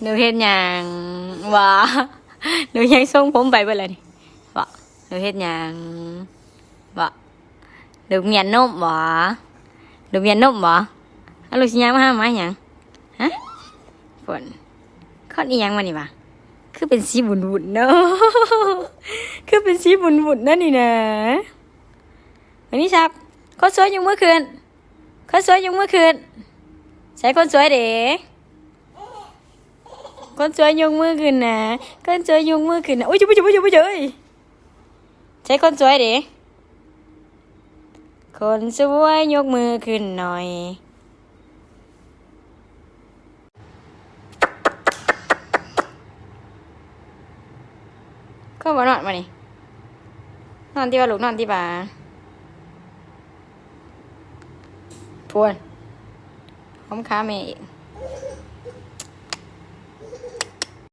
ໜູເຮັດຫຍັງ? ຫວາ ໜູຍັງຊົງຜົມໄປເບິດລະນີ້. ຫວາ ໜູເຮັດຫຍັງ? ຫວາ ໜູມ້ຽນນົມຫວາ? ໜູມ້ຽນນົມຫວາ? ອາ ລູກຊິຍ່າງມາຫາໝາຫຍັງ? ຮະ? ຝົນ ຄອນອີ່ຫຍັງວະນີ້ຫວາ? ຄືເປັນສີວຸ້ນໆເນາະ ຄືເປັນສີວຸ້ນໆເນາະນີ້ນະ. ມານີ້ຊັບ ຄົນສວຍຍົກມືຂຶ້ນ ຄົນສວຍຍົກມືຂຶ້ນ. ໃສຄົນສວຍເດ? ຄົນສວຍຍົກມືຂຶ້ນນະ ຄົນສວຍຍົກມືຂຶ້ນນະ. ໂອ້ຍ ໂອ້ຍ ໂອ້ຍ ໂອ້ຍ ໃສຄົນສວຍເດ? ຄົນສວຍຍົກມືຂຶ້ນໜ່ອຍ. ຄືບໍ່ນອນມື້ນີ້? ນອນຕິວ່າລູກ ນອນຕິວ່າ? ພຸ້ນ ຫົ່ມຂາແມ່ອີກ. ເ